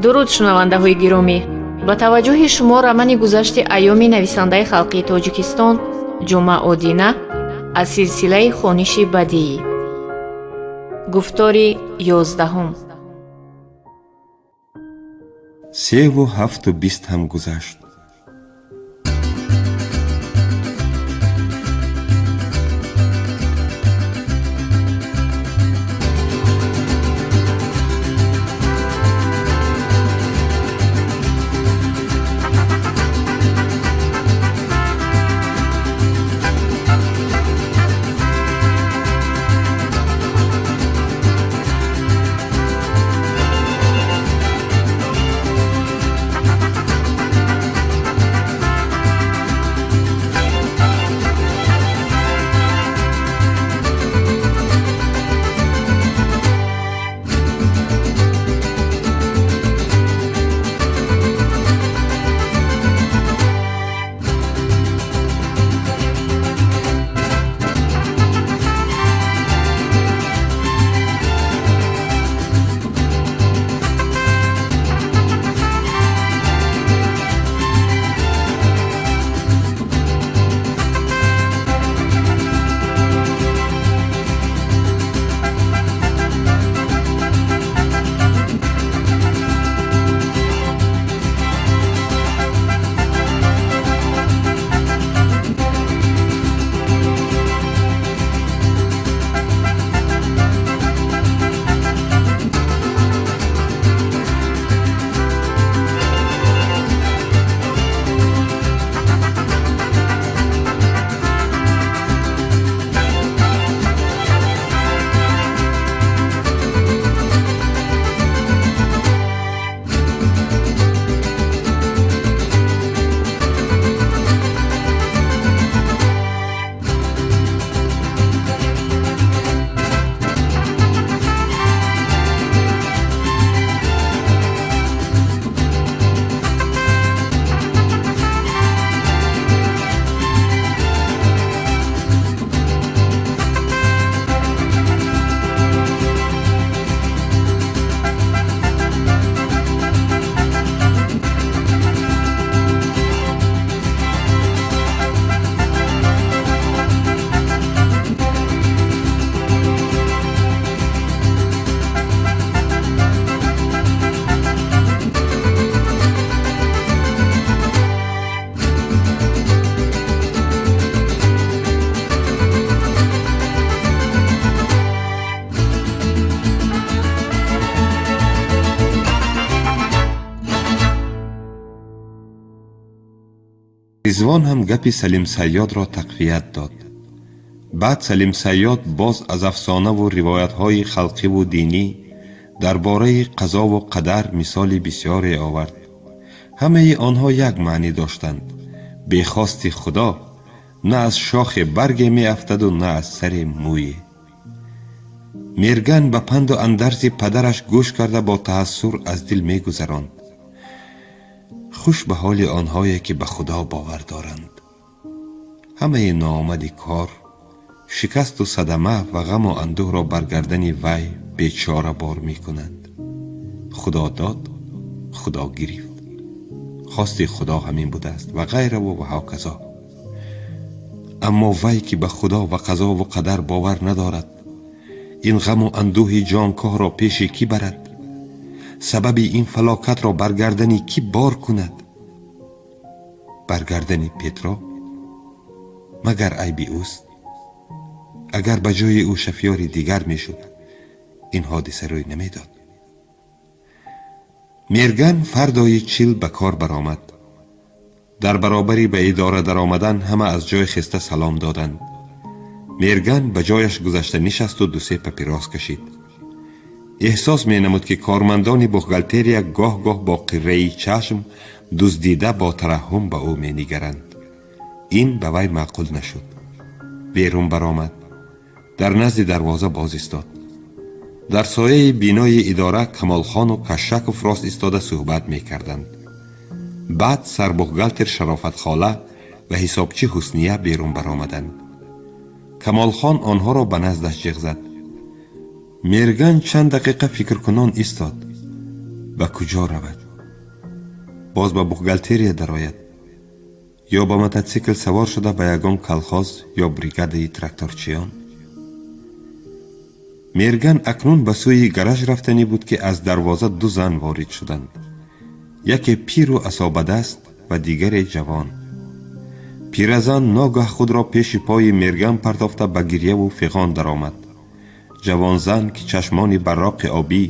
Дуруд, шунавандаҳои гиромӣ! Ба таваҷҷӯҳи шумо романи гузашти айёми нависандаи халқии Тоҷикистон Ҷумъа Одина аз силсилаи хониши бадиӣ. Гуфтори 11-ум. 3-ҳу 7-у 20 ҳам гузашт. Ризвон ҳам гапи Салим Сайёдро тақвият дод. Баъд Салим Сайёд боз аз афсонаву ривоятҳои халқиву динӣ дар бораи қазову қадар мисоли бисёре овард. Ҳамаи онҳо як маънӣ доштанд: бехости Худо на аз шохе барге меафтаду, на аз саре мӯе. Мерган ба панду андарзи падараш гӯш карда, бо таассур аз дил мегузаронд: хуш ба ҳоли онҳое, ки ба Худо бовар доранд. Ҳамаи ноомади кор, шикасту садама ва ғаму андӯҳро бар гардани вай бечора бор мекунанд. Худо дод, Худо гирифт, хости Худо ҳамин будааст ва ғайраву ва ҳоказо. Аммо вай, ки ба Худо ва қазову қадар бовар надорад, ин ғаму андӯҳи ҷонкоҳро пеши кӣ барад? Сабаби ин фалокатро бар гардани кӣ бор кунад? Бар гардани Петро? Магар айби ӯст? Агар ба ҷои ӯ шафёри дигар мешуд, ин ҳодиса рӯй намедод. Мерган фардои чил ба кор баромад. Дар баробари ба идора даромадан ҳама аз ҷой хеста салом доданд. Мерган ба ҷояш гузашта нишасту дусе папирос кашид. Эҳсос менамуд, ки кормандони бухгалтерия гоҳ-гоҳ бо қирраи чашм дуздида, бо тараҳҳум ба ӯ менигаранд. Ин ба вай маъқул нашуд. Берун баромад, дар назди дарвоза боз истод. Дар сояи бинои идора Камолхону Кашаков рост истода суҳбат мекарданд. Баъд сарбухгалтер Шарофатхола ва ҳисобчӣ Ҳусния берун баромаданд. Камолхон онҳоро ба наздаш ҷиғ зад. Мерган чанд дақиқа фикркунон истод. Ба куҷо равад? Боз ба бухгалтерия дарояд ё ба мототсикл савор шуда ба ягон колхоз ё бригадаи тракторчиён? Мерган акнун ба сӯи гараж рафтанӣ буд, ки аз дарвоза ду зан ворид шуданд, яке пиру асобадаст ва дигаре ҷавон. Пиразан ногаҳ худро пеши пои Мерган партофта, ба гирьяву фиғон даромад. Ҷавонзан, ки чашмони барроқи обӣ,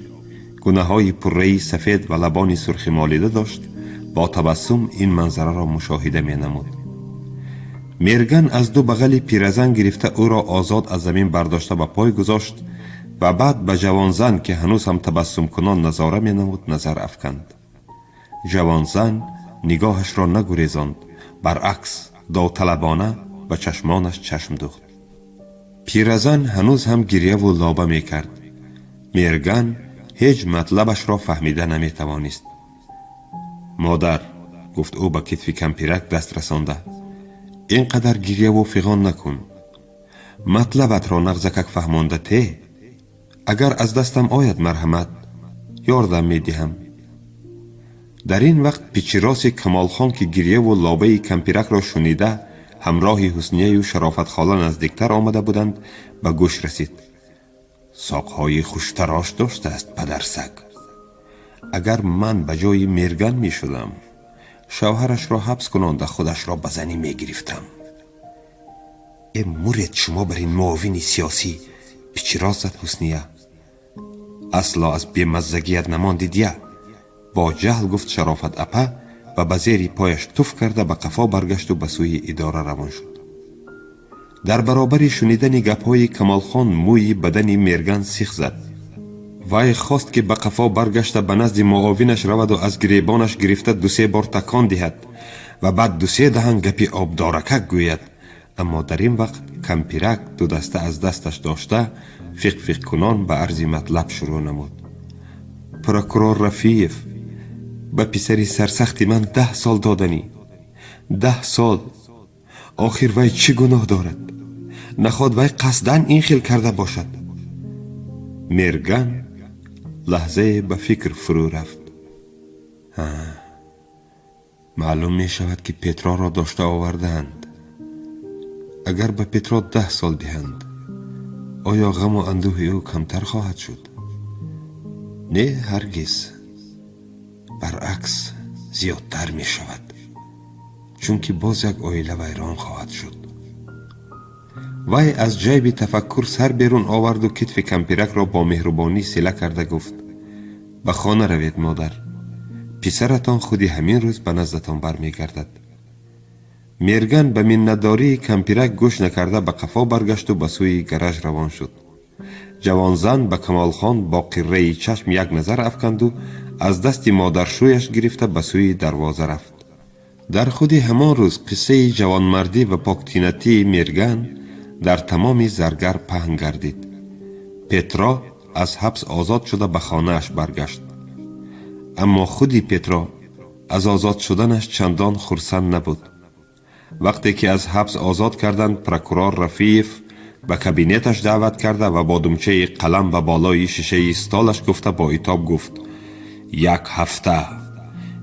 гунаҳои пурраи сафед ва лабони сурхи молида дошт, бо табассум ин манзараро мушоҳида менамуд. Мерган аз ду бағали пиразан гирифта, ӯро озод аз замин бардошта ба пой гузошт ва баъд ба ҷавонзан, ки ҳанӯз ҳам табассумкунон назора менамуд, назар афканд. Ҷавонзан нигоҳашро нагурезонд, баръакс, довталабона ба чашмонаш чашм духт. Пиразан ҳанӯз ҳам гирьяву лоба мекард. Мерган ҳеҷ матлабашро фаҳмида наметавонист. «Модар», гуфт ӯ, ба китфи кампирак даст расонда, «ин қадар гирьяву фиғон накун. Матлабатро нағзакак фаҳмонда те. Агар аз дастам ояд, марҳамат, ёрдам медиҳам». Дар ин вақт пичироси Камолхон, ки гирьяву лобаи кампиракро шунида, ҳамроҳи Ҳуснияю Шарофатхола наздиктар омада буданд, ба гӯш расид: «Соқҳои хуштарош доштааст падарсаг. Агар ман ба ҷои Мерган мешудам, шавҳарашро ҳабс кунонда, худашро ба занӣ мегирифтам». «Э, муред шумо бар ин муовини сиёсӣ!» пичирос зад Ҳусния. «Асло аз бемаззагият намондидия», бо ҷаҳл гуфт Шарофат апа ва ба зери пояш туф карда, ба қафо баргашту ба сӯи идора равон шуд. Дар баробари шунидани гапҳои Камолхон мӯи бадани Мерган сих зад. Вай хост, ки ба қафо баргашта, ба назди муовинаш раваду аз гиребонаш гирифта, дусе бор такон диҳад ва баъд дусе даҳан гапи обдоракак гӯяд. Аммо дар ин вақт кампирак дудаста аз дасташ дошта, фиқфиқкунон ба арзи матлаб шурӯъ намуд: «Прокурор Рафиев ба писари сарсахти ман 10 сол доданӣ. 10 сол! Охир вай чӣ гуноҳ дорад? Наход вай қасдан ин хел карда бошад?» Мерган лаҳзае ба фикр фурӯ рафт. Маълум мешавад, ки Петроро дошта овардаанд. Агар ба Петро 10 сол диҳанд, оё ғаму андӯҳи ӯ камтар хоҳад шуд? Не, ҳаргиз, баръакс, зиёдтар мешавад, чунки боз як оила вайрон хоҳад шуд. Вай аз ҷайби тафаккур сар берун оварду китфи кампиракро бо меҳрубонӣ сила карда гуфт: «Ба хона равед, модар. Писаратон худи ҳамин рӯз ба наздатон бармегардад». Мерган ба миннатдории кампирак гӯш накарда, ба қафо баргашту ба сӯи гараж равон шуд. Ҷавонзан ба Камолхон бо қирраи чашм як назар афканду аз дасти модаршӯяш гирифта, ба сӯи дарвоза рафт. Дар худи ҳамон рӯз қиссаи ҷавонмардӣ ва поктинатии Мерган дар тамоми Заргар паҳн гардид. Петро аз ҳабс озод шуда, ба хонааш баргашт. Аммо худи Петро аз озод шуданаш чандон хурсанд набуд. Вақте ки аз ҳабс озод карданд, прокурор Рафиев ба кабинеташ даъват карда ва бо думчаи қалам ба болои шишаи столаш гуфта, бо итоб гуфт: «Як ҳафта,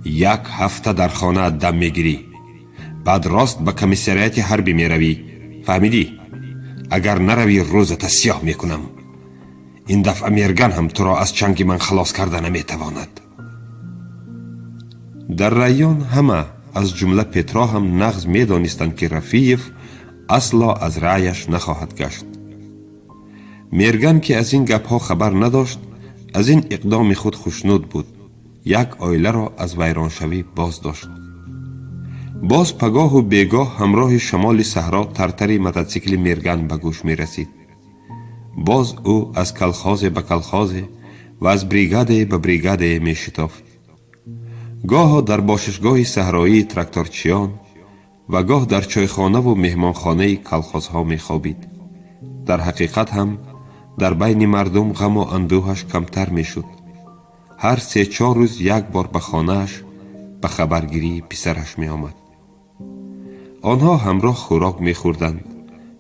як ҳафта дар хонаат дам мегирӣ, баъд рост ба комиссариати ҳарбӣ меравӣ. Фаҳмидӣ? Агар наравӣ, рӯзата сиёҳ мекунам. Ин дафъа Мерган ҳам туро аз чанги ман халос карда наметавонад». Дар район ҳама, аз ҷумла Петро ҳам, нағз медонистанд, ки Рафиев асло аз раъяш нахоҳад гашт. Мерган, ки аз ин гапҳо хабар надошт, аз ин иқдоми худ хушнуд буд: як оиларо аз вайроншавӣ боз дошт. Боз пагоҳу бегоҳ ҳамроҳи шамоли саҳро тартари мототсикли Мерган ба гӯш мерасид. Боз ӯ аз колхозе ба колхозе ва аз бригадае ба бригадае мешитофт. Гоҳо дар бошишгоҳи саҳроии тракторчиён ва гоҳ дар чойхонаву меҳмонхонаи колхозҳо мехобид. Дар ҳақиқат ҳам дар байни мардум ғаму андӯҳаш камтар мешуд. Ҳар се-чор рӯз як бор ба хонааш ба хабаргирии писараш меомад. Онҳо ҳамроҳ хӯрок мехӯрданд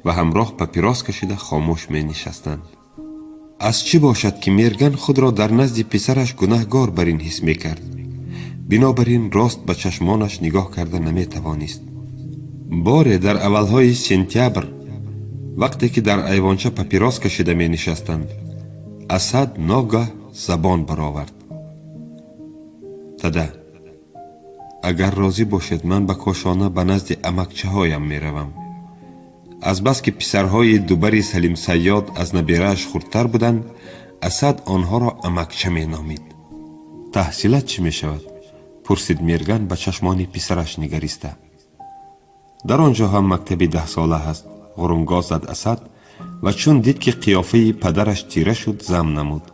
ва ҳамроҳ папирос кашида, хомӯш менишастанд. Аз чӣ бошад, ки Мерган худро дар назди писараш гунаҳгор бар ин ҳис мекард. Бинобар ин рост ба чашмонаш нигоҳ карда наметавонист. Боре дар аввалҳои сентябр, вақте ки дар айвонча папирос кашида менишастанд, Асад ногаҳ забон баровард: «Дада, агар розӣ бошед, ман ба Кошона ба назди амакчаҳоям меравам». Азбаски писарҳои дубари Салим Сайёд аз наберааш хурдтар буданд, Асад онҳоро амакча меномид. «Таҳсилат чӣ мешавад?» — пурсид Мерган, ба чашмони писараш нигариста. «Дар он ҷо ҳам мактаби 10-сола ҳаст», — ғурунгоз зад Асад ва чун дид, ки қиёфаи падараш тира шуд, зам намуд: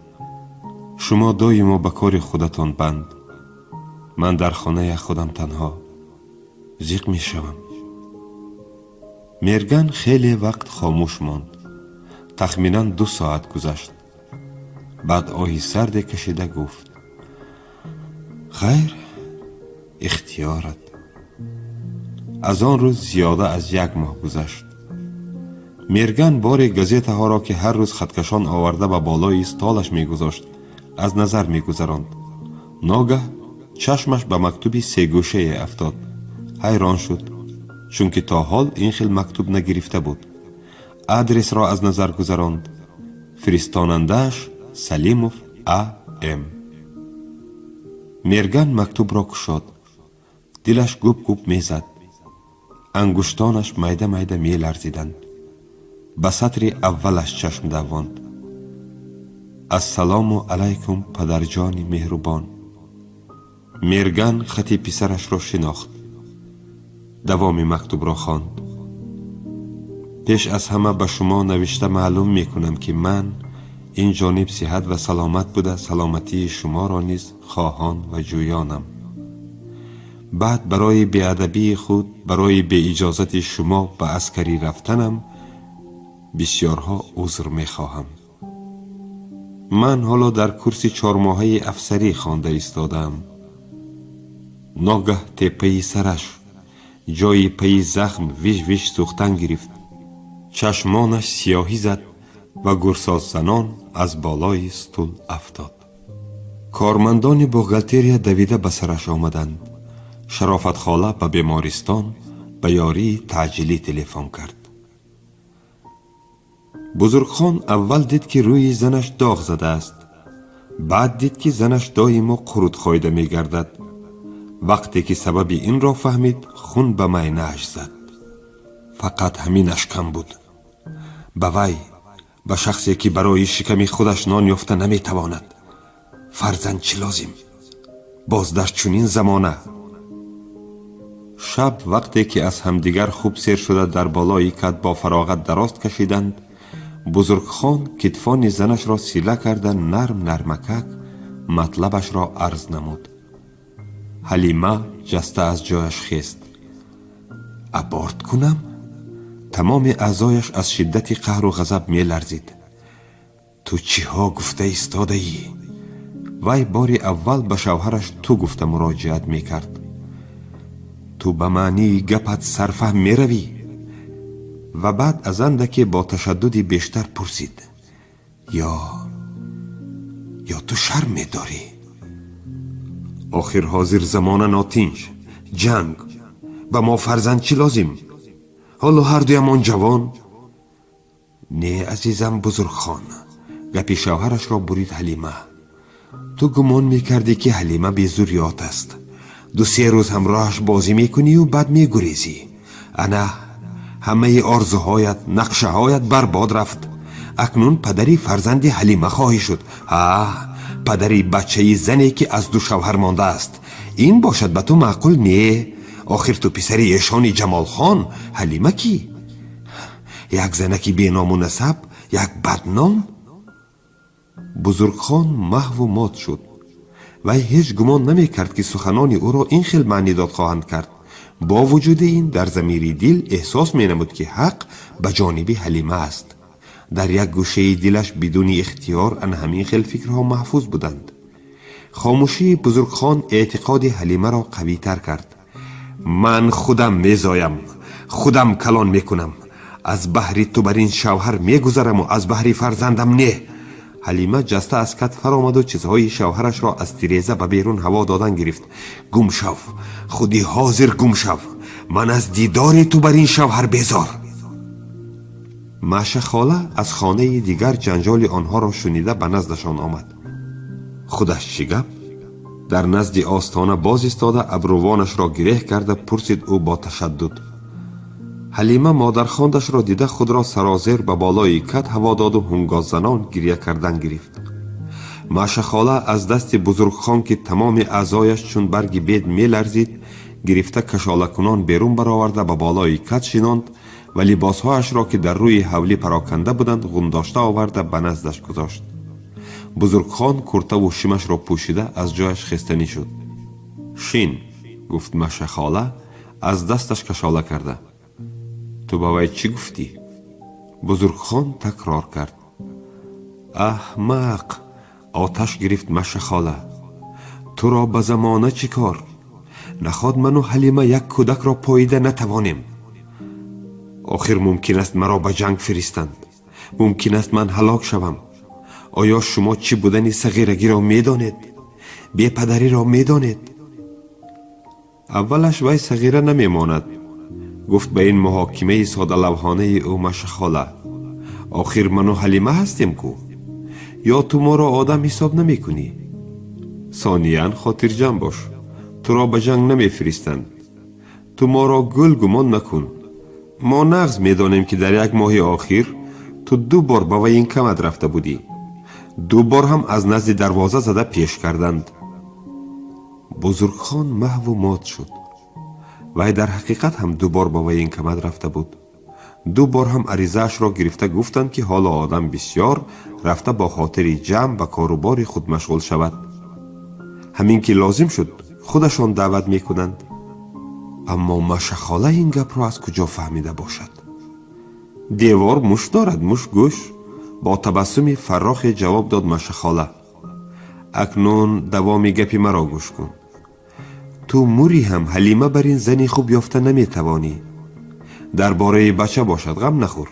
«Шумо доимо ба кори худатон банд, ман дар хонаи худам танҳо зиқ мешавам. Мерган хеле вақт хомӯш монд. Тахминан 2 соат гузашт. Баъд оҳи сарде кашида гуфт: «Хайр, ихтиёрат». Аз он рӯз зиёда аз як моҳ гузашт. Мерган боре газетаҳоро, ки ҳар рӯз хаткашон оварда ба болои столаш мегузошт, аз назар мегузаронд. Ногаҳ чашмаш ба мактуби сегӯшае афтод. Ҳайрон шуд, чунки то ҳол ин хел мактуб нагирифта буд. Адресро аз назар гузаронд: фиристонандааш Салимов А М. Мерган мактубро кушод. Дилаш губ губ мезад, ангуштонаш майда майда меларзиданд. Ба сатри аввалаш чашм давонд: «Ассалому алайкум, падарҷони меҳрубон». Мерган хати писарашро шинохт. Давоми мактубро хонд: «Пеш аз ҳама ба шумо навишта маълум мекунам, ки ман ин ҷониб сиҳат ва саломат буда, саломатии шуморо низ хоҳон ва ҷӯёнам. Баъд барои беадабии худ, барои беиҷозати шумо ба аскарӣ рафтанам бисёрҳо узр мехоҳам. Ман ҳоло дар курси чормоҳаи афсарӣ хонда истодаам». Ногаҳ теппаи сараш, ҷои пайи захм, виш виш сӯхтан гирифт, чашмонаш сиёҳӣ зад ва гурсоззанон аз болои стул афтод. Кормандони бухгалтерия давида ба сараш омаданд. Шарофатхола ба бемористон ба ёрии таъҷилӣ телефон кард. Бузургхон аввал дид, ки рӯи занаш доғ задааст, баъд дид, ки занаш доимо қурут хӯрда мегардад. Вақте ки сабаби инро фаҳмид, хун ба майнааш зад. Фақат ҳаминаш кам буд. Ба вай, ба шахсе, ки барои шиками худаш нон ёфта наметавонад, фарзанд чӣ лозим, боз дар чунин замона? Шаб, вақте ки аз ҳамдигар хуб сер шуда, дар болои кат бо фароғат дароз кашиданд, Бузургхон китфони занашро сила карда, нарм нармакак матлабашро арз намуд. Ҳалима ҷаста аз ҷояш хест. «Аборт кунам?» Тамоми аъзояш аз шиддати қаҳру ғазаб меларзид. «Ту чиҳо гуфта истодаӣ?» Вай бори аввал ба шавҳараш «ту» гуфта муроҷиат мекард. «Ту ба маънии гапат сарфаҳм меравӣ?» Ва баъд аз андаке бо ташаддуди бештар пурсид: Ё ту шарм медорӣ? Охир ҳозир замона нотинҷ, ҷанг, ба мо фарзанд чӣ лозим? Ҳоло ҳардуямон ҷавон». «Не, азизам Бузургхон», — гапи шавҳарашро бурид Ҳалима. «Ту гумон мекардӣ, ки Ҳалима безурёт аст. 2-се рӯз ҳамроҳаш бозӣ мекунию баъд мегурезӣ. Ана, ҳамаи орзуҳоят, нақшаҳоят барбод рафт. Акнун падари фарзанди Ҳалима хоҳӣ шуд. Ҳа, падари бачаи зане, ки аз ду шавҳар мондааст. Ин бошад ба ту маъқул не. Охир ту писари эшони Ҷамолхон. Ҳалима кӣ? Як занаки беному насаб, як бадном». Бузургхон маҳву мот шуд. Вай ҳеҷ гумон намекард, ки суханони ӯро ин хел маънидод хоҳанд кард. Бо вуҷуди ин, дар замири дил эҳсос менамуд, ки ҳақ ба ҷониби Ҳалима аст. Дар як гӯшаи дилаш бидуни ихтиёр ана ҳамин хел фикрҳо маҳфуз буданд. Хомӯшии Бузургхон эътиқоди Ҳалимаро қавитар кард. «Ман худам мезоям, худам калон мекунам. Аз баҳри ту бар ин шавҳар мегузараму аз баҳри фарзандам не. Ҳалима ҷаста аз кат фаромаду чизҳои шавҳарашро аз тиреза ба берун ҳаво додан гирифт. Гум шав, худи ҳозир гум шав, ман аз дидори ту бар ин шавҳар безор. Маша хола аз хонаи дигар ҷанҷоли онҳоро шунида ба наздашон омад. Худаш чӣ гап? Дар назди остона боз истода, абрувонашро гиреҳ карда пурсид ӯ бо ташаддуд. Ҳалима модархондашро дида, худро сарозер ба болои кат ҳаво доду ҳунгоззанон гиря кардан гирифт. Маша хола аз дасти Бузургхон, ки тамоми аъзояш чун барги бед меларзид, гирифта, кашолакунон берун бароварда, ба болои кат шинонд ва либосҳояшро, ки дар рӯи ҳавлӣ пароканда буданд, ғундошта оварда ба наздаш гузошт. Бузургхон куртаву шимашро пӯшида аз ҷояш хестанӣ шуд. Шин, гуфт Маша хола, аз дасташ кашола карда. Ту ба вай чӣ гуфтӣ? Бузургхон такрор кард. Аҳмақ, оташ гирифт Маша хола, туро ба замона чӣ кор? Наход ману Ҳалима як кӯдакро поида натавонем? Охир мумкин аст маро ба ҷанг фиристанд, мумкин аст ман ҳалок шавам. Оё шумо чӣ будани сағирагиро медонед? Бепадариро медонед? Аввалаш вай сағира намемонад, гуфт ба ин муҳокимаи содалавҳонаи ӯ Маша хола. Охир ману Ҳалима ҳастем ку. Ё ту моро одам ҳисоб намекунӣ? Сониян, хотирҷамъ бош, туро ба ҷанг намефиристанд. Ту моро гул гумон накун. Мо нағз медонем, ки дар як моҳи охир ту ду бор ба военкомат рафта будӣ, ду бор ҳам аз назди дарвоза зада пеш карданд. Бузургхон маҳву мот шуд. Вай дар ҳақиқат ҳам ду бор ба военкомат рафта буд. Ду бор ҳам аризаашро гирифта гуфтанд, ки ҳоло одам бисьёр, рафта бо хотири ҷамъ ба корубори худ машғул шавад, ҳамин ки лозим шуд, худашон даъват мекунанд. Аммо Маша хола ин гапро аз куҷо фаҳмида бошад? Девор муш дорад, муш гӯш, бо табассуми фаррохе ҷавоб дод Маша хола. Акнун давоми гапи маро гӯш кун. Ту мурӣ ҳам, Ҳалима бар ин зани хуб ёфта наметавонӣ. Дар бораи бача бошад, ғам нахӯр.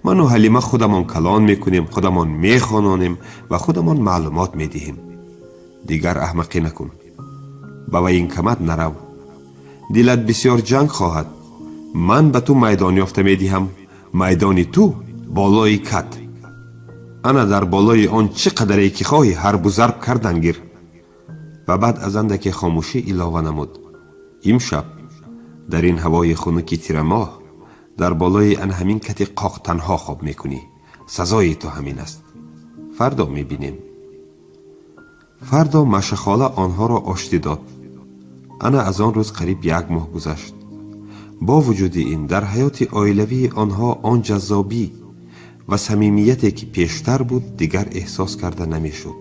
Ману Ҳалима худамон калон мекунем, худамон мехононем ва худамон маълумот медиҳем. Дигар аҳмақӣ накун, ба военкомат нарав. Дилат бисьёр ҷанг хоҳад, ман ба ту майдон ёфта медиҳам. Майдони ту болои кат. Ана дар болои он чӣ қадаре ки хоҳӣ, ҳарбу зарб кардан гир. Ва баъд аз андаке хомӯшӣ илова намуд: имшаб дар ин ҳавои хунуки тирамоҳ дар болои ан ҳамин кати қоқ танҳо хоб мекунӣ. Сазои ту ҳамин аст. Фардо мебинем. Фардо Маша хола онҳоро оштӣ дод. Ана аз он рӯз қариб як моҳ гузашт. Бо вуҷуди ин, дар ҳаёти оилавии онҳо он ҷаззобӣ ва самимияте, ки пештар буд, дигар эҳсос карда намешуд.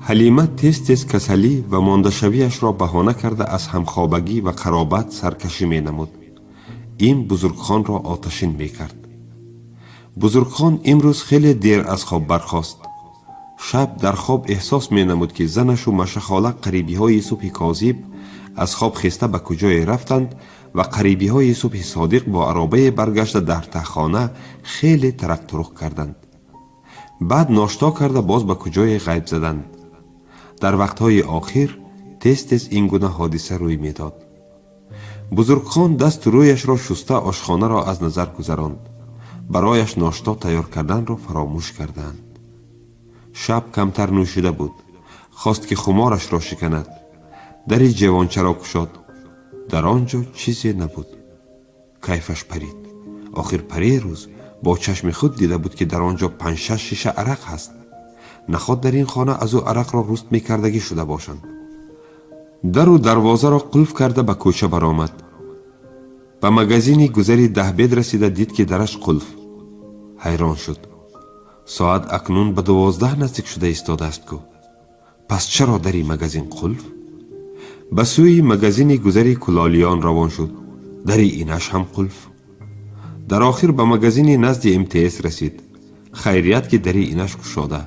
Ҳалима тез тез касалӣ ва мондашавиашро баҳона карда, аз ҳамхобагӣ ва қаробат саркашӣ менамуд. Ин Бузургхонро оташин мекард. Бузургхон имрӯз хеле дер аз хоб бархост. Шаб дар хоб эҳсос менамуд, ки занашу Маша хола қарибиҳои субҳи козиб аз хоб хеста ба куҷое рафтанд ва қарибиҳои субҳи содиқ бо аробае баргашта, дар таҳхона хеле тарақтуруқ карданд. Баъд ношто карда, боз ба куҷое ғайб заданд. Дар вақтҳои охир тез тез ин гуна ҳодиса рӯй медод. Бузургхон дасту рӯяшро шуста, ошхонаро аз назар гузаронд. Барояш ношто тайёр карданро фаромӯш кардаанд. Шаб камтар нӯшида буд. Хост, ки хуморашро шиканад. Дари ҷевончаро кушод. Дар он ҷо чизе набуд. Кайфаш парид. Охир парерӯз бо чашми худ дида буд, ки дар он ҷо панҷшаш шиша арақ ҳаст. Наход дар ин хона аз ӯ арақро руст мекардагӣ шуда бошанд? Дару дарвозаро қулф карда, ба кӯча баромад. Ба магазини гузари Даҳбед расида, дид, ки дараш қулф. Ҳайрон шуд. Соат акнун ба 12 наздик шуда истодааст ку, пас чаро дари магазин қулф? Ба сӯи магазини гузари Кулолиён равон шуд. Дари инаш ҳам қулф. Дар охир ба магазини назди МТС расид. Хайрият, ки дари инаш кушода.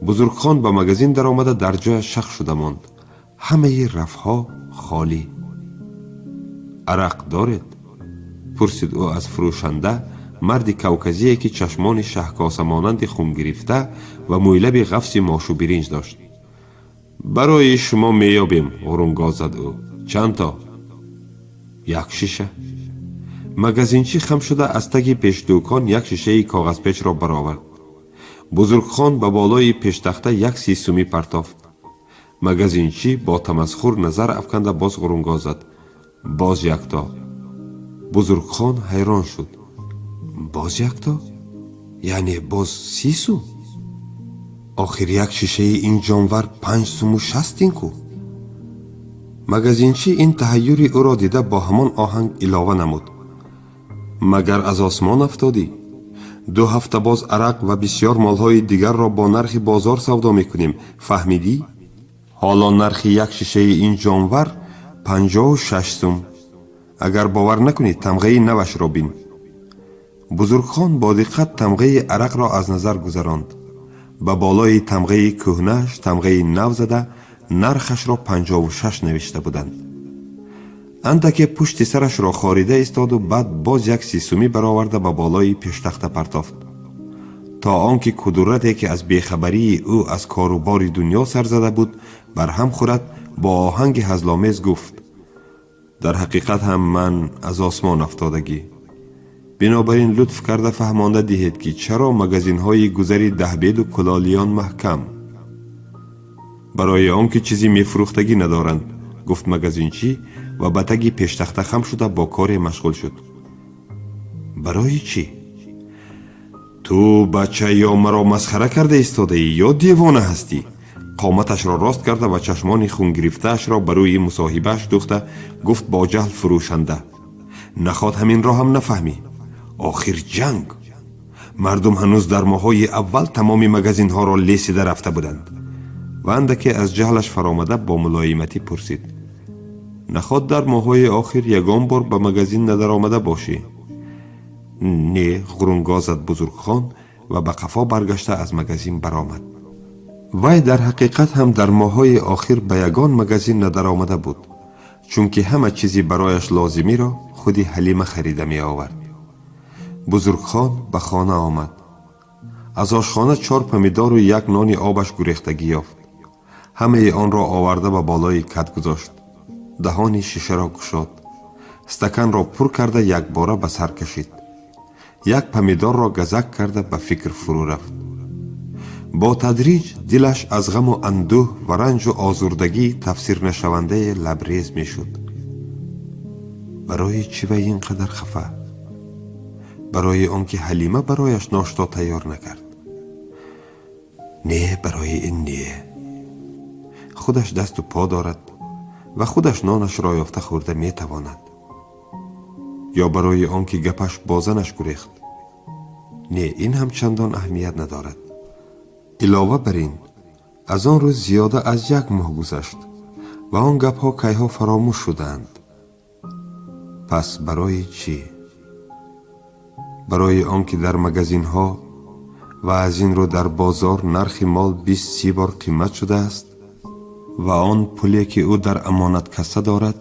Бузургхон ба магазин даромада, дар ҷояш шах шуда монд. Ҳамаи рафҳо холӣ. Арақ доред? Пурсид ӯ аз фурӯшанда, Марди кавказие, ки чашмони шаҳкосамонанди хунгирифта ва мӯйлаби ғафси мошу биринҷ дошт. «Барои шумо меёбем», ғурунгоз зад ӯ. «Чанд то?» «Як шиша». Магазинчӣ хам шуда, аз таги пешдӯкон як шишаи коғазпечро баровард. Бузургхон ба болои пештахта як 30 сумӣ партофт. Магазинчӣ бо тамасхур назар афканда, боз ғурунгоз зад: «Боз якто». Бузургхон ҳайрон шуд. «Боз якто? Яъне боз 30 сум? Охир як шишаи ин ҷонвар 5 суму 60 тин ку?» Магазинчӣ ин таҳайюри ӯро дида, бо ҳамон оҳанг илова намуд: «Магар аз осмон афтодӣ? 2 ҳафта боз арақ ва бисьёр молҳои дигарро бо нархи бозор савдо мекунем, фаҳмидӣ? Ҳоло нархи як шишаи ин ҷонвар 56 сум. Агар бовар накунӣ, тамғаи навашро бин». Бузургхон бо диққат тамғаи арақро аз назар гузаронд. Ба болои тамғаи кӯҳнааш тамғаи нав зада, нархашро 56 навишта буданд. Андаке пушти сарашро хорида истоду, баъд боз як 30 сумӣ бароварда, ба болои пештахта партофт, то он ки кудурате, ки аз бехабарии ӯ аз кору бори дунё сар зада буд, барҳам хӯрад. Бо оҳанги ҳазломез гуфт: «Дар ҳақиқат ҳам ман аз осмон афтодагӣ. Бинобар ин лутф карда фаҳмонда диҳед, ки чаро магазинҳои гузари Даҳбеду Кулолиён маҳкам?» «Барои он ки чизи мефурӯхтагӣ надоранд», гуфт магазинчӣ ва ба таги пештахта хам шуда, бо коре машғул шуд. «Барои чӣ?» «Ту, бача, ё маро масхара карда истодаӣ, ё девона ҳастӣ», қоматашро рост карда ва чашмони хунгирифтаашро ба рӯи мусоҳибааш дӯхта, гуфт бо ҷаҳл фурӯшанда. «Наход ҳаминро ҳам нафаҳмӣ? Охир ҷанг. Мардум ҳанӯз дар моҳҳои аввал тамоми магазинҳоро лесида рафта буданд». Ва андаке аз ҷаҳлаш фаромада, бо мулоиматӣ пурсид: «Наход дар моҳҳои охир ягон бор ба магазин надаромада бошӣ?» «Не», ғурунгоз зад Бузургхон ва ба қафо баргашта, аз магазин баромад. Вай дар ҳақиқат ҳам дар моҳҳои охир ба ягон магазин надаромада буд, чунки ҳама чизи барояш лозимиро худи Ҳалима харида меовард. Бузургхон ба хона омад. Аз ошхона чор помидору як нони обаш гурехтагӣ ёфт. Ҳамаи онро оварда, ба болои кат гузошт. Даҳони шишаро кушод, стаканро пур карда, якбора ба сар кашид. Як помидорро газак карда, ба фикр фурӯ рафт. Бо тадриҷ дилаш аз ғаму андӯҳ ва ранҷу озурдагӣ тафсирнашавандае лабрез мешуд. Барои чӣ вай ин қадар хафа? Барои он ки Ҳалима барояш ношто тайёр накард? Не, барои ин не. Худаш дасту по дорад ва худаш нонашро ёфта хӯрда метавонад. Ё барои он ки гапаш бо занаш гурехт? Не, ин ҳам чандон аҳамият надорад. Илова бар ин, аз он рӯз зиёда аз як моҳ гузашт ва он гапҳо кайҳо фаромӯш шудаанд. Пас барои чӣ? Барои он ки дар магазинҳо ва аз ин рӯ дар бозор нархи мол 20-30 бор қимат шудааст ва он пуле, ки ӯ дар амонаткасса дорад,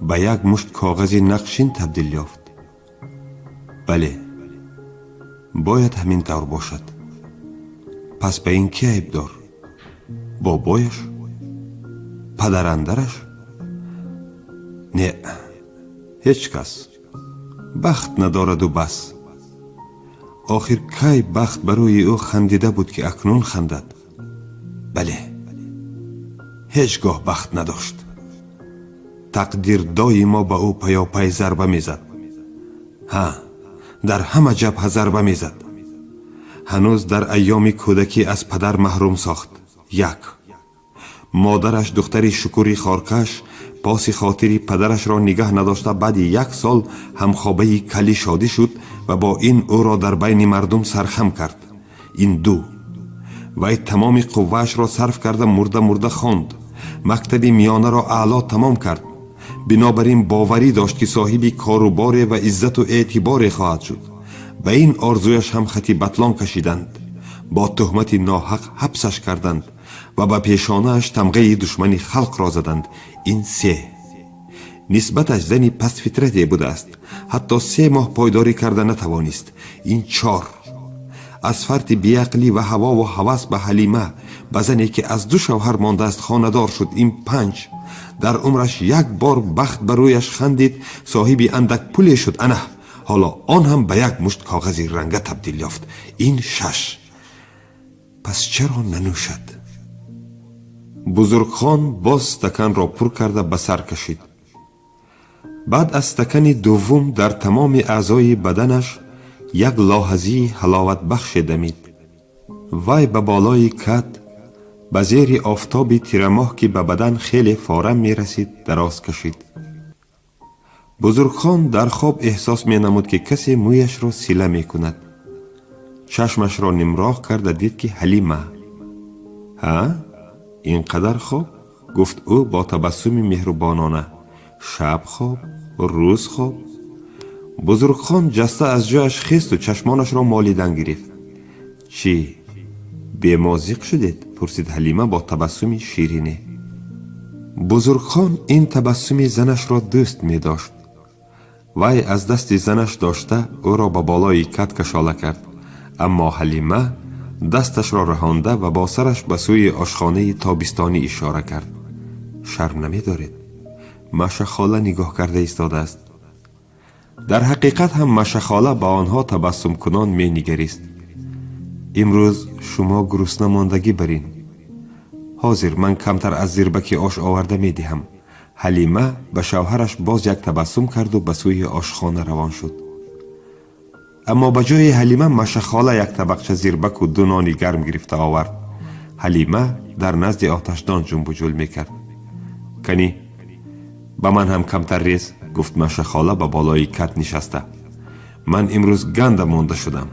ба як мушт коғази нақшин табдил ёфт? Бале, бояд ҳамин тавр бошад. Пас ба ин ки айбдор? Бобояш? Падарандараш? Не, ҳеҷ кас. Бахт надораду бас. Охир кай бахт барои ӯ хандида буд, ки акнун хандад? Бале, ҳеҷ гоҳ бахт надошт. Тақдир доимо ба ӯ паёпай зарба мезад. Ҳа, дар ҳама ҷабҳа зарба мезад. Ҳанӯз дар айёми кӯдакӣ аз падар маҳрум сохт. Як модараш, духтари Шукури хоркаш, поси хотири падарашро нигаҳ надошта, баъди як сол ҳамхобаи кали Шодӣ шуд ва бо ин ӯро дар байни мардум сархам кард. Ин ду. Вай тамоми қувваашро сарф карда, мурда мурда хонд, мактаби миёнаро аъло тамом кард. Бинобар ин боварӣ дошт, ки соҳиби коруборе ва иззату эътиборе хоҳад шуд. Ба ин орзуяш ҳам хати батлон кашиданд, бо туҳмати ноҳақ ҳабсаш карданд ва ба пешонааш тамғаи душмани халқро заданд. Ин се. Нисбаташ зани пастфитрате будааст. Ҳатто 3 моҳ пойдорӣ карда натавонист. Ин чор. Аз фарти беақлӣ ва ҳавову ҳавас ба Ҳалима, ба зане, ки аз ду шавҳар мондааст, хонадор шуд. Ин панҷ. Дар умраш як бор бахт ба рӯяш хандид, соҳиби андак пуле шуд. Ана ҳоло он ҳам ба як мушт коғази ранга табдил ёфт. Ин шаш. Пас чаро нанӯшад? Бузургхон боз стаканро пур карда ба сар кашид. Баъд аз стакани дуввум дар тамоми аъзои баданаш як лоҳазии ҳаловатбахше дамид. Вай ба болои кат, ба зери офтоби тирамоҳ, ки ба бадан хеле форам мерасид, дароз кашид. Бузургхон дар хоб эҳсос менамуд, ки касе мӯяшро сила мекунад. Чашмашро нимроҳ карда дид, ки Ҳалима. «Ҳа, ин қадар хоб?» — гуфт ӯ бо табассуми меҳрубонона. «Шаб хоб, рӯз хоб». Бузургхон ҷаста аз ҷояш хесту чашмонашро молидан гирифт. «Чӣ, бемозиқ шудед?» — пурсид Ҳалима бо табассуми ширине. Бузургхон ин табассуми занашро дӯст медошт. Вай аз дасти занаш дошта, ӯро ба болои кат кашола кард, аммо Ҳалима дасташро раҳонда ва бо сараш ба сӯи ошхонаи тобистонӣ ишора кард. «Шарм намедоред? Машахола нигоҳ карда истодааст». Дар ҳақиқат ҳам Машахола ба онҳо табассумкунон менигарист. «Имрӯз шумо гурусна мондагӣ барин. Ҳозир ман камтар аз зирбаки ош оварда медиҳам». Ҳалима ба шавҳараш боз як табассум карду ба сӯи ошхона равон шуд. Аммо ба ҷои Ҳалима Машахола як табақча зирбаку ду нони гарм гирифта овард. Ҳалима дар назди оташдон ҷунбуҷул мекард. «Канӣ, ба ман ҳам камтар рез», — гуфт Машахола ба болои кат нишаста. «Ман имрӯз ганда монда шудам,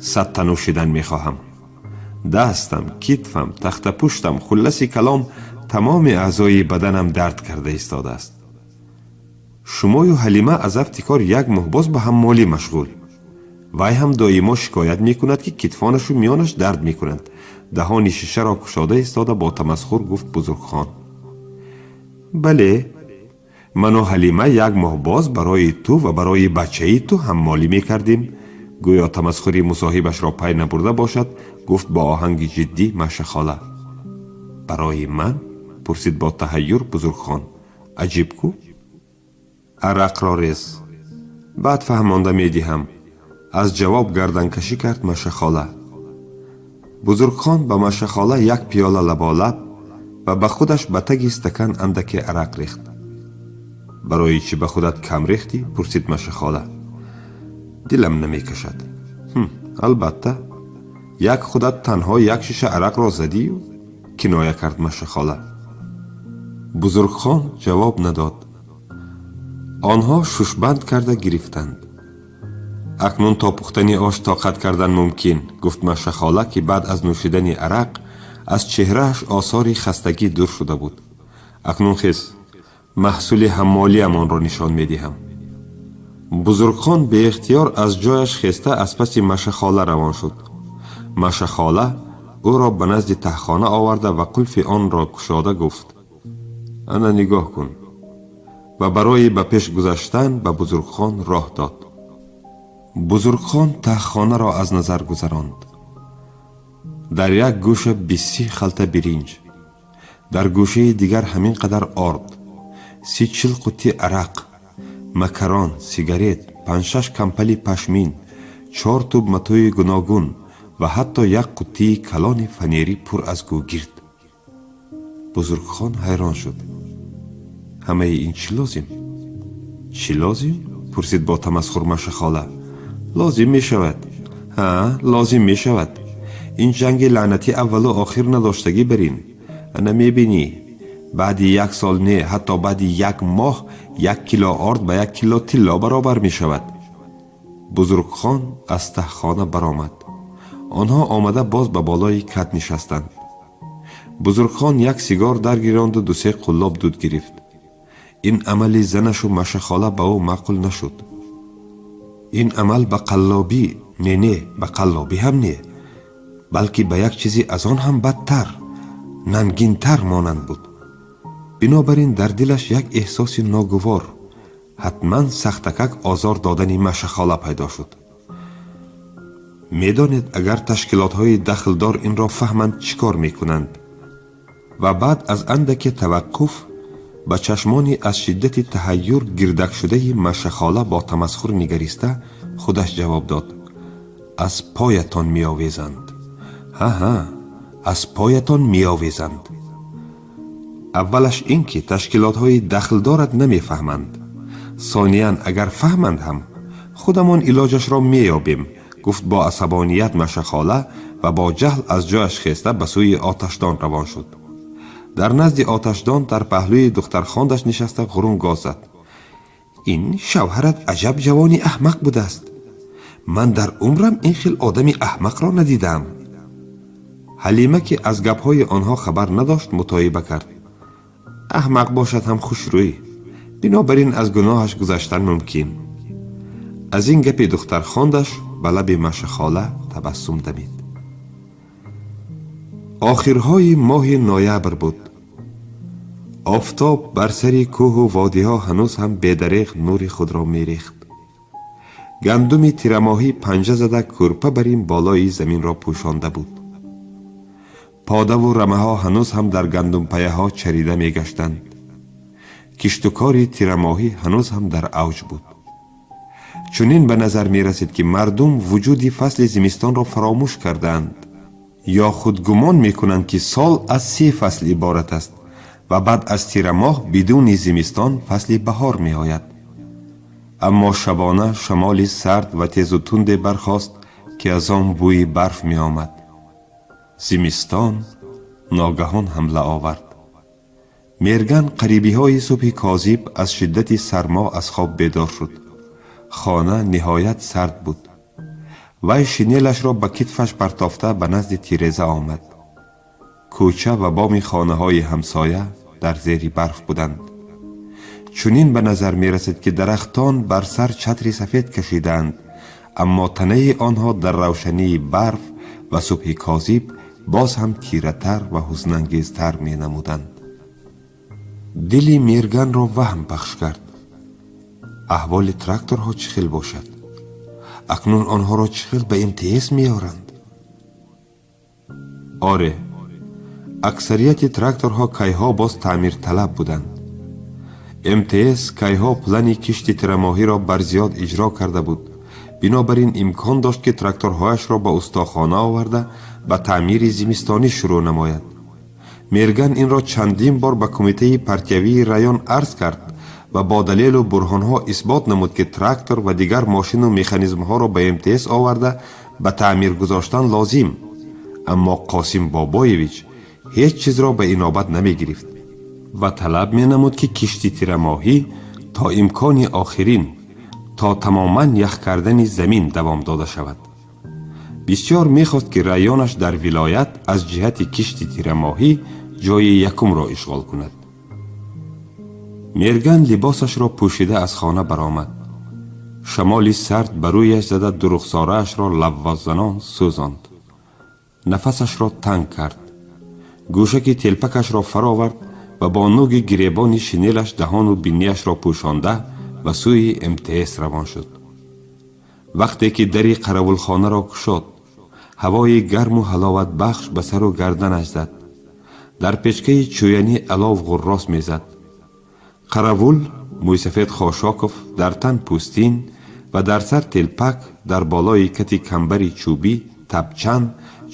садта нӯшидан мехоҳам. Дастам, китфам, тахтапуштам, хулласи калом, тамоми аъзои баданам дард карда истодааст. Шумою Ҳалима аз афти кор як моҳ боз ба ҳаммолӣ машғул. Вай ҳам доимо шикоят мекунад, ки китфонашу миёнаш дард мекунанд», — даҳони шишаро кушода истода бо тамасхур гуфт Бузургхон. «Бале, ману Ҳалима як моҳ боз барои ту ва барои бачаи ту ҳаммолӣ мекардем», — гӯё тамасхури мусоҳибашро пай набурда бошад, гуфт бо оҳанги ҷиддӣ Машахола. «Барои ман?» — пурсид бо таҳайюр Бузургхон. «Аҷиб ку? Арақро рез, баъд фаҳмонда медиҳам», — аз ҷавоб гарданкашӣ кард Машахола. Бузургхон ба Машахола як пиёла лаболаб ва ба худаш ба таги стакан андаке арақ рехт. «Барои чӣ ба худат кам рехтӣ?» — пурсид Машахола. «Дилам намекашад». «Албатта, як худат танҳо як шиша арақро задию», — киноя кард Машахола. Бузургхон ҷавоб надод. Онҳо шушбанд карда гирифтанд. «Акнун то пухтани ош тоқат кардан мумкин», — гуфт Машахола, ки баъд аз нӯшидани арақ аз чеҳрааш осори хастагӣ дур шуда буд. «Акнун хез, маҳсули ҳаммолиамонро нишон медиҳам». Бузургхон беихтиёр аз ҷояш хеста, аз паси Машахола равон шуд. Машахола ӯро ба назди таҳхона оварда ва қулфи онро кушода гуфт: «Ана, нигоҳ кун», — ва барои ба пеш гузаштан ба Бузургхон роҳ дод. Бузургхон таҳхонаро аз назар гузаронд. Дар як гӯша 20-30 халта биринҷ, дар гӯшаи дигар ҳамин қадар орд, 30-40 қуттӣ арақ, макарон, сигарет, панҷшаш кампали пашмин, чор туб матои гуногун ва ҳатто як қуттии калони фанерӣ пур аз гӯгирд. Бузургхон ҳайрон шуд. «Ҳамаи ин чӣ лозим?» «Чӣ лозим?» — пурсид бо тамасхур Машахола. «Лозим мешавад. Ҳа, лозим мешавад. Ин ҷанги лаънатӣ аввалу охир надоштагӣ бар ин. Ана, мебинӣ, баъди як сол, не, ҳатто баъди як моҳ 1 кило орд ба 1 кило тилло баробар мешавад». Бузургхон аз таҳхона баромад. Онҳо омада боз ба болои кат нишастанд. Бузургхон як сигор даргиронду дусе қуллоб дуд гирифт. Ин амали занашу Машахола ба ӯ маъқул нашуд. Ин амал ба қаллобӣ, не, не, ба қаллобӣ ҳам не, балки ба як чизи аз он ҳам бадтар, нангинтар монанд буд. Бинобар ин дар дилаш як эҳсоси ногувор Ҳатман сахтакак озор додани Машахола пайдо шуд. Медонед, агар ташкилотҳои дахлдор инро фаҳманд, чӣ кор мекунанд? Ва баъд аз андаке таваққуф ба чашмони аз шиддати таҳайюр гирдакшудаи Машахола бо тамасхур нигариста, худаш ҷавоб дод: аз поятон меовезанд. Ҳа-ҳа, аз поятон меовезанд. Аввалаш ин ки ташкилотҳои дахлдорат намефаҳманд. Сониян, агар фаҳманд ҳам, худамон илоҷашро меёбем, гуфт бо асабоният Машахола ва бо ҷаҳл аз ҷояш хеста ба сӯи оташдон равон шуд. Дар назди оташдон дар паҳлӯи духтархондаш нишаста ғурун гоз зад: ин шавҳарат аҷаб ҷавони аҳмақ будааст. Ман дар умрам ин хел одами аҳмақро надидаам. Ҳалима, ки аз гапҳои онҳо хабар надошт, мутоиба кард: аҳмақ бошад ҳам хушрӯй, бинобар ин аз гуноҳаш гузаштан мумкин. Аз ин гапи духтархондаш ба лаби Машахола табассум дамид. Охирҳои моҳи ноябр буд. Офтоб бар сари кӯҳу водиҳо ҳанӯз ҳам бедареғ нури худро мерехт. Гандуми тирамоҳӣ панҷа зада кӯрпа бар ин болои заминро пӯшонда буд. Подаву рамаҳо ҳанӯз ҳам дар гандумпаяҳо чарида мегаштанд. Киштукори тирамоҳӣ ҳанӯз ҳам дар авҷ буд. Чунин ба назар мерасид, ки мардум вуҷуди фасли зимистонро фаромӯш кардаанд ё худ гумон мекунанд, ки сол аз се фасл иборат аст ва баъд аз тирамоҳ бидуни зимистон фасли баҳор меояд. Аммо шабона шамоли сард ва тезу тунде бархост, ки аз он бӯи барф меомад. Зимистон ногаҳон ҳамла овард. Мерган қарибиҳои субҳи козиб аз шиддати сармо аз хоб бедор шуд. Хона ниҳоят сард буд. Вай шинелашро ба китфаш партофта ба назди тиреза омад. Кӯча ва боми хонаҳои ҳамсоя дар зери барф буданд. Чунин ба назар мерасид, ки дарахтон бар сар чатри сафед кашидаанд, аммо танаи онҳо дар равшании барф ва субҳи козиб боз ҳам тиратар ва ҳузнангезтар менамуданд. Дили Мерганро ваҳм пахш кард. Аҳволи тракторҳо чӣ хел бошад? Акнун онҳоро чӣ хел ба МТС меоранд? Оре, аксарияти тракторҳо кайҳо боз таъмирталаб буданд. МТС кайҳо плани кишти тирамоҳиро барзиёд иҷро карда буд. Бинобар ин имкон дошт, ки тракторҳояшро ба устохона оварда, ба таъмири зимистонӣ шурӯъ намояд. Мерган инро чандин бор ба кумитаи партиявии район арз кард ва бо далелу бурҳонҳо исбот намуд, ки трактор ва дигар мошину механизмҳоро ба МТС оварда ба таъмир гузоштан лозим. Аммо Қосим Бобоевич ҳеҷ чизро ба инобат намегирифт ва талаб менамуд, ки кишти тирамоҳӣ то имкони охирин, то тамоман ях кардани замин давом дода шавад. Бисёр мехост, ки районаш дар вилоят аз ҷиҳати кишти тирамоҳӣ ҷои якумро ишғол кунад. Мерган либосашро пӯшида аз хона баромад. Шамоли сард ба рӯяш зада, дурухсораашро лаввоззанон сӯзонд, нафасашро танг кард. Гӯшаки телпакашро фаровард ва бо нуги гиребони шинелаш даҳону бинияшро пӯшонда ба сӯи МТС равон шуд. Вақте ки дари қаравулхонаро кушод, ҳавои гарму ҳаловатбахш ба сару гарданаш зад. Дар печкаи чӯянӣ алов ғуррос мезад. Қаравул мӯйсафед Хошоков дар тан пӯстин ва дар сар телпак, дар болои кати камбари чӯбӣ тапчан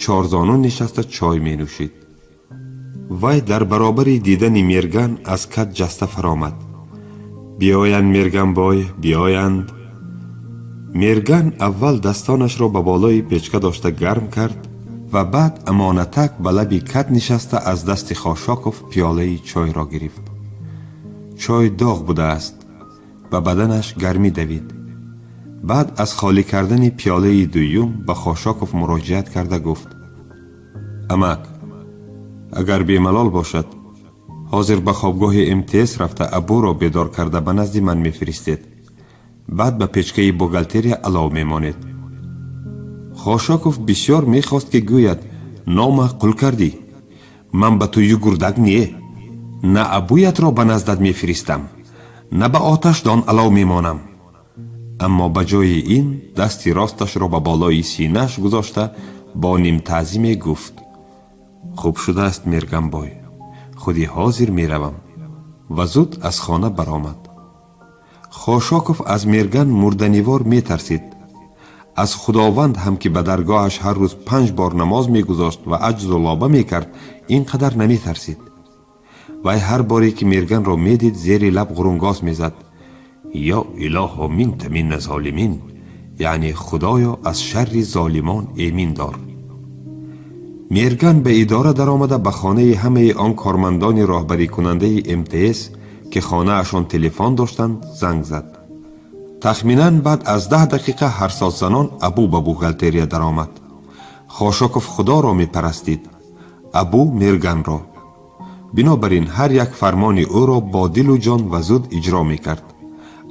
чорзону нишаста чой менӯшид. Вай дар баробари дидани Мерган аз кат ҷаста фаромад. Биёянд, Мерганбой, биёянд. Мерган аввал дастонашро ба болои печка дошта гарм кард ва баъд амонатак ба лаби кат нишаста, аз дасти Хошоков пиёлаи чойро гирифт. Чой доғ будааст, ба баданаш гармӣ давид. Баъд аз холӣ кардани пиёлаи дуюм ба Хошоков муроҷиат карда гуфт: амак, агар бемалол бошад, ҳозир ба хобгоҳи МТС рафта, Абуро бедор карда ба назди ман мефиристед. Баъд ба печкаи бухгалтерия алов мемонед. Хошоков бисёр мехост, ки гӯяд: номаъқул кардӣ, ман ба ту югурдак не, на абуятро ба наздат мефиристам, На ба оташдон алов мемонам. Аммо ба ҷои ин дасти росташро ба болои синааш гузошта, бо нимтаъзиме гуфт: «Хуб шудааст, Мерганбой, худи ҳозир меравам», ва зуд аз хона баромад. Хошоков аз Мерган мурданивор метарсид. Аз Худованд ҳам, ки ба даргоҳаш ҳар рӯз 5 бор намоз мегузошт ва аҷзу лоба мекард, ин қадар наметарсид. Вай ҳар боре ки Мерганро медид, зери лаб ғурунгос мезад: «Ё илоҳо минта минна золимин», яъне «Худоё, аз шарри золимон эмин дор». Мерган ба идора даромада, ба хонаи ҳамаи он кормандони роҳбарикунандаи МТС, ки хонаашон телефон доштанд, занг зад. Тахминан баъд аз 10 дақиқа ҳарсосзанон Абу ба бухгалтерия даромад. Хошоков Худоро мепарастид, Абу Мерганро. Бинобар ин ҳар як фармони ӯро бо дилу ҷон ва зуд иҷро мекард.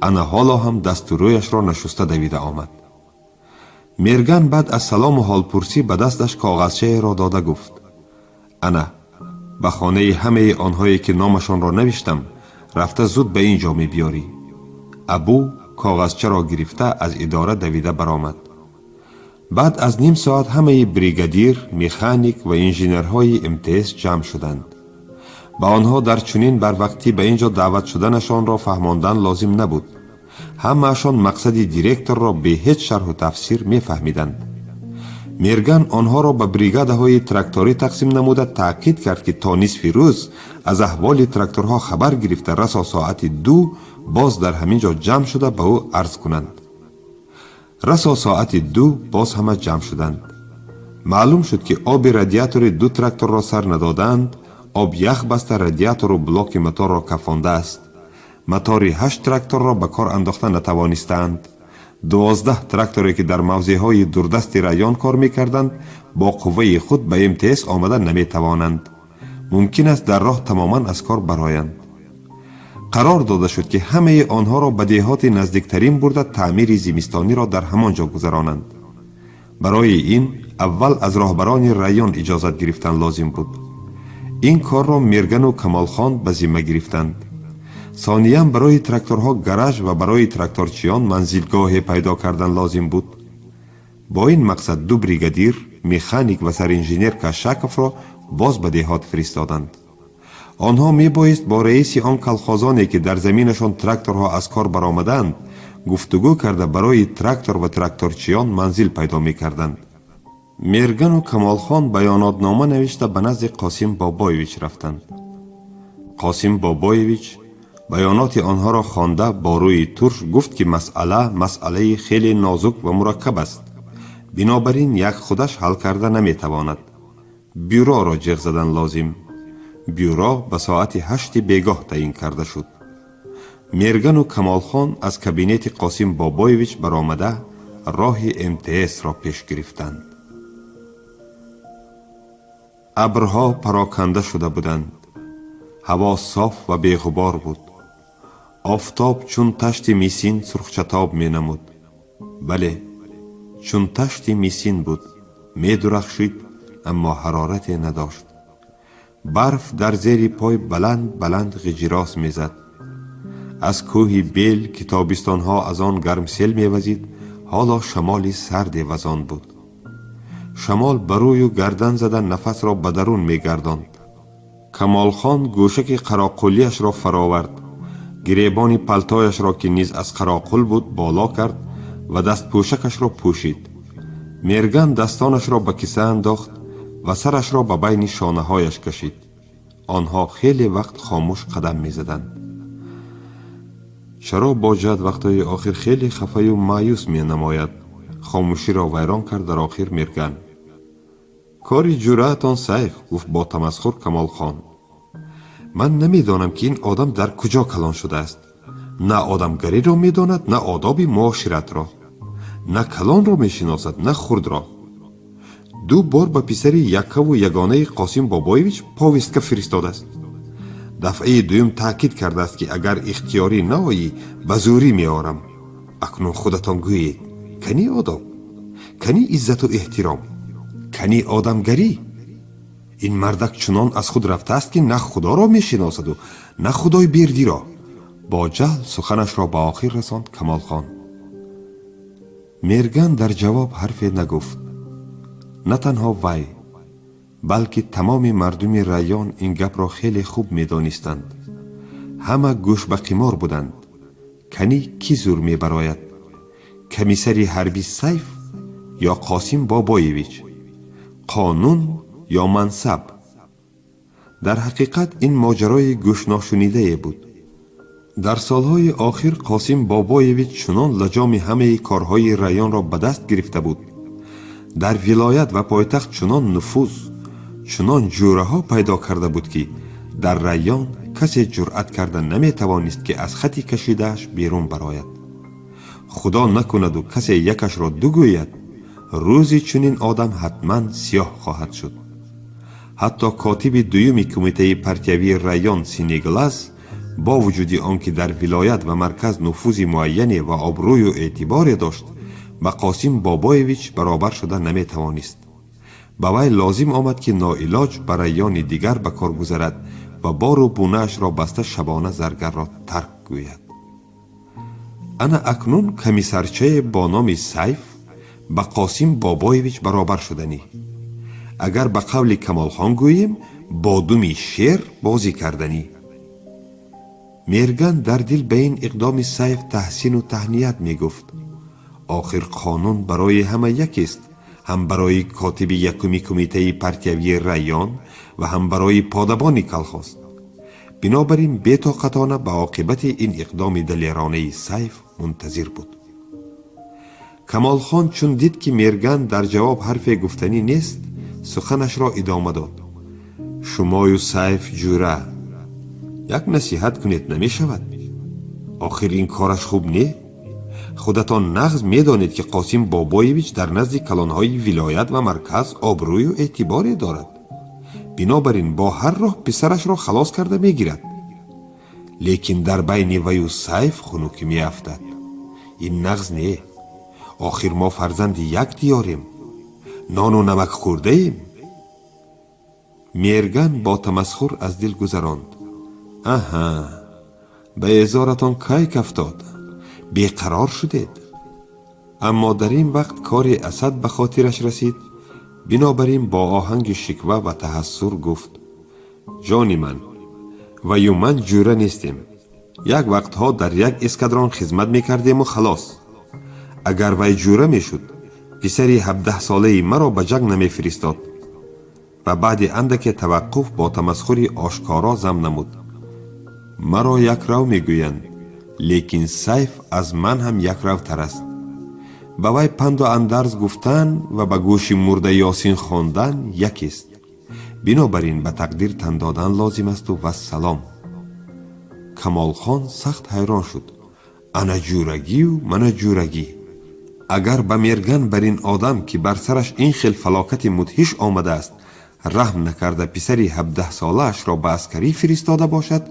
Ана ҳоло ҳам дасту рӯяшро нашуста давида омад. Мерган баъд аз салому ҳолпурсӣ ба дасташ коғазчаеро дода гуфт: «Ана, ба хонаи ҳамаи онҳое, ки номашонро навиштам, рафта, зуд ба ин ҷо мебиёрӣ». Абу коғазчаро гирифта, аз идора давида баромад. Баъд аз ним соат ҳамаи бригадир, механик ва инженерҳои МТС ҷамъ шуданд. Ба онҳо дар чунин барвақтӣ ба ин ҷо даъват шуданашонро фаҳмондан лозим набуд. Ҳамаашон мақсади директорро бе ҳеҷ шарҳу тафсир мефаҳмиданд. Мерган онҳоро ба бригадаҳои тракторӣ тақсим намуда, таъкид кард, ки то нисфи рӯз аз аҳволи тракторҳо хабар гирифта, расо соати 2 боз дар ҳамин ҷо ҷамъ шуда, ба ӯ арз кунанд. Расо соати 2 боз ҳама ҷамъ шуданд. Маълум шуд, ки оби радиатори ду тракторро сар надодаанд. Об ях баста, радиатору блоки моторро кафондааст. Мотори ҳашт тракторро ба кор андохта натавонистаанд. 12 тракторе, ки дар мавзеъҳои дурдасти район кор мекарданд, бо қувваи худ ба МТС омада наметавонанд, мумкин аст дар роҳ тамоман аз кор бароянд. Қарор дода шуд, ки ҳамаи онҳоро ба деҳоти наздиктарин бурда, таъмири зимистониро дар ҳамон ҷо гузаронанд. Барои ин аввал аз роҳбарони район иҷозат гирифтан лозим буд. Ин корро Мергану Камолхон ба зимма гирифтанд. Сониян барои тракторҳо гараж ва барои тракторчиён манзилгоҳе пайдо кардан лозим буд. Бо ин мақсад ду бригадир, механик ва саринженер Кашаковро боз ба деҳот фиристоданд. Онҳо мебоист бо раиси он колхозоне, ки дар заминашон тракторҳо аз кор баромадаанд, гуфтугӯ карда, барои трактор ва тракторчиён манзил пайдо мекарданд. Мергану Камолхон баёнотнома навишта, ба назди Қосим Бобоевич рафтанд. Қосим Бобоевич баёноти онҳоро хонда, бо рӯи турш гуфт, ки масъала масъалаи хеле нозук ва мураккаб аст, бинобар ин як худаш ҳал карда наметавонад, бюроро ҷиғ задан лозим. Бюро ба соати 8-и бегоҳ таъин карда шуд. Мергану Камолхон аз кабинети Қосим Бобоевич баромада, роҳи МТСро пеш гирифтанд. Абрҳо пароканда шуда буданд. Ҳаво соф ва беғубор буд. Офтоб чун ташти мисин сурхчатоб менамуд. Бале, чун ташти мисин буд, медурахшид, аммо ҳарорате надошт. Барф дар зери пой баланд баланд ғиҷирос мезад. Аз кӯҳи Бел, ки тобистонҳо аз он гармсел мевазид, ҳоло шамоли сарде вазон буд. Шамол ба рӯю гардан зада, нафасро ба дарун мегардонд. Камолхон гӯшаки қароқулияшро фаровард, гиребони палтояшро, ки низ аз қароқул буд, боло кард ва дастпӯшакашро пӯшид. Мерган дастонашро ба киса андохт ва сарашро ба байни шонаҳояш кашид. Онҳо хеле вақт хомӯш қадам мезаданд. «Чаро Боҷат вақтҳои охир хеле хафаю маъюс менамояд?» Хомӯширо вайрон кард дар охир Мерган. «Кори ҷуръатон, Сайф», гуфт бо тамасхур Камолхон. «Ман намедонам, ки ин одам дар куҷо калон шудааст. На одамгариро медонад, на одоби муоширатро, на калонро мешиносад, на хурдро. Ду бор ба писари яккаву ягонаи Қосим Бобоевич повестка фиристодааст. Дафъаи дуюм таъкид кардааст, ки агар ихтиёрӣ наоӣ, ба зӯрӣ меорам. Акнун худатон гӯед: кани одоб, кани иззату эҳтиром, кани одамгарӣ? Ин мардак чунон аз худ рафтааст, ки на Худоро мешиносаду на Худои Бердиро. Бо ҷаҳл суханашро ба охир расонд Камолхон. Мерган дар ҷавоб ҳарфе нагуфт. На танҳо вай, балки тамоми мардуми район ин гапро хеле хуб медонистанд. Ҳама гӯш ба қимор буданд. Канӣ кӣ зур мебарояд, комиссари ҳарбӣ Сайф ё Қосим Бобоевич, қонун ё мансаб? Дар ҳақиқат, ин моҷарои гӯшношунидае буд. Дар солҳои охир Қосим Бобоевич чунон лаҷоми ҳамаи корҳои районро ба даст гирифта буд, дар вилоят ва пойтахт чунон нуфуз, чунон ҷӯраҳо пайдо карда буд, ки дар район касе ҷуръат карда наметавонист, ки аз хати кашидааш берун барояд. Худо накунаду касе якашро дугӯяд, рӯзи чунин одам ҳатман сиёҳ хоҳад шуд. Ҳатто котиби дуюми кумитаи партиявии район Синеглаз, бо вуҷуди он ки дар вилоят ва марказ нуфузи муайяне ва обрӯю эътиборе дошт, ба Қосим Бобоевич баробар шуда наметавонист. Ба вай лозим омад, ки ноилоҷ ба райони дигар ба кор гузарад ва бору бунаашро баста шабона заргарро тарк гӯяд. Ана акнун комиссарчае бо номи Сайф ба Қосим Бобоевич баробар шуданӣ, агар ба қавли Камолхон гӯем, бо думи шер бозӣ карданӣ. Мерган дар дил ба ин иқдоми Сайф таҳсину таҳният мегуфт. Охир қонун барои ҳама якест, ҳам барои котиби якуми кумитаи партиявии район ва ҳам барои подабони колхоз. Бинобар ин бетоқатона ба оқибати ин иқдоми далеронаи Сайф мунтазир буд. Камолхон чун дид, ки Мерган дар ҷавоб ҳарфе гуфтанӣ нест, суханашро идома дод: «Шумою Сайф ҷӯра, як насиҳат кунед, намешавад? Охир ин кораш хуб не. Худатон нағз медонед, ки Қосим Бобоевич дар назди калонҳои вилоят ва марказ обрӯю эътиборе дорад. Бинобар ин бо ҳар роҳ писарашро халос карда мегирад. Лекин дар байни ваю Сайф хунукӣ меафтад. Ин нағз не. Охир мо фарзанди як диёрем, нону намак хӯрдаем». Мерган бо тамасхур аз дил гузаронд: «Аҳа, ба эзоратон кай кафтод, беқарор шудед». Аммо дар ин вақт кори Асад ба хотираш расид. Бинобар ин бо оҳанги шиква ва таҳассур гуфт: «Ҷони ман, ваю ман ҷӯра нестем. Як вақтҳо дар як эскадрон хизмат мекардему халос. Агар вай ҷӯра мешуд, писари 17-солаи маро ба ҷанг намефиристод». Ва баъди андаке таваққуф бо тамасхури ошкоро зам намуд: «Маро якрав мегӯянд, лекин Сайф аз ман ҳам якравтар аст. Ба вай панду андарз гуфтан ва ба гӯши мурда Ёсин хондан якест. Бинобар ин ба тақдир тан додан лозим асту вассалом». Камолхон сахт ҳайрон шуд. Ана ҷӯрагию мана ҷӯрагӣ! Агар ба Мерган бар ин одам, ки бар сараш ин хел фалокати мудҳиш омадааст, раҳм накарда, писари 17-солаашро ба аскарӣ фиристода бошад,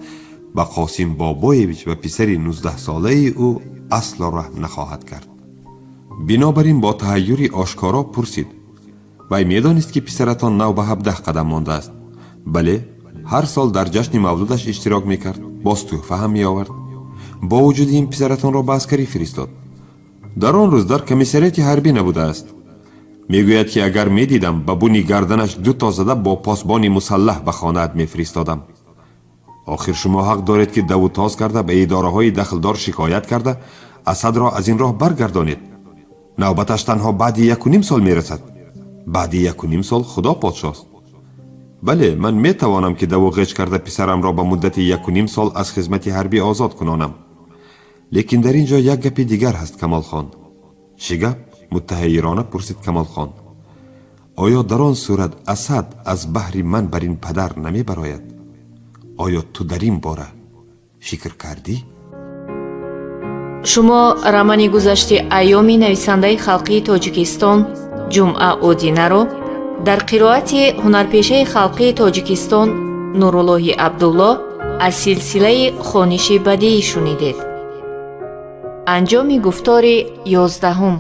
ба Қосим Бобоевич ва писари 19-солаи ӯ асло раҳм нахоҳад кард. Бинобар ин бо таҳайюри ошкоро пурсид: «Вай медонист, ки писаратон нав ба 17 қадам мондааст?» «Бале, ҳар сол дар ҷашни мавлудаш иштирок мекард, боз тӯҳфа ҳам меовард». «Бо вуҷуди ин писаратонро ба аскарӣ фиристод?» «Дар он рӯз дар комиссариати ҳарбӣ набудааст. Мегӯяд, ки агар медидам, ба буни гарданаш дуто зада, бо посбони мусаллаҳ ба хонаат мефиристодам. Охир шумо ҳақ доред, ки даву тоз карда, ба идораҳои дахлдор шикоят карда, Асадро аз ин роҳ баргардонед. Навбаташ танҳо баъди 1,5 сол мерасад. Баъди 1,5 сол Худо подшост. Бале, ман метавонам, ки даву ғеҷ карда, писарамро ба муддати 1,5 сол аз хизмати ҳарбӣ озод кунонам. Лекин дар ин ҷо як гапи дигар ҳаст, Камолхон». «Чӣ гап?» – муттаҳайирона пурсид Камолхон. «Оё дар он сурат Асад аз баҳри ман бар ин падар намебарояд? Оё ту дар ин бора фикр кардӣ?» Шумо романи гузашти айёми нависандаи халқии Тоҷикистон Ҷумъа Одинаро дар қироати ҳунарпешаи халқии Тоҷикистон Нуруллоҳи Абдулло аз силсилаи хониши бадиӣ шунидед. Анҷоми гуфтори 11-ум.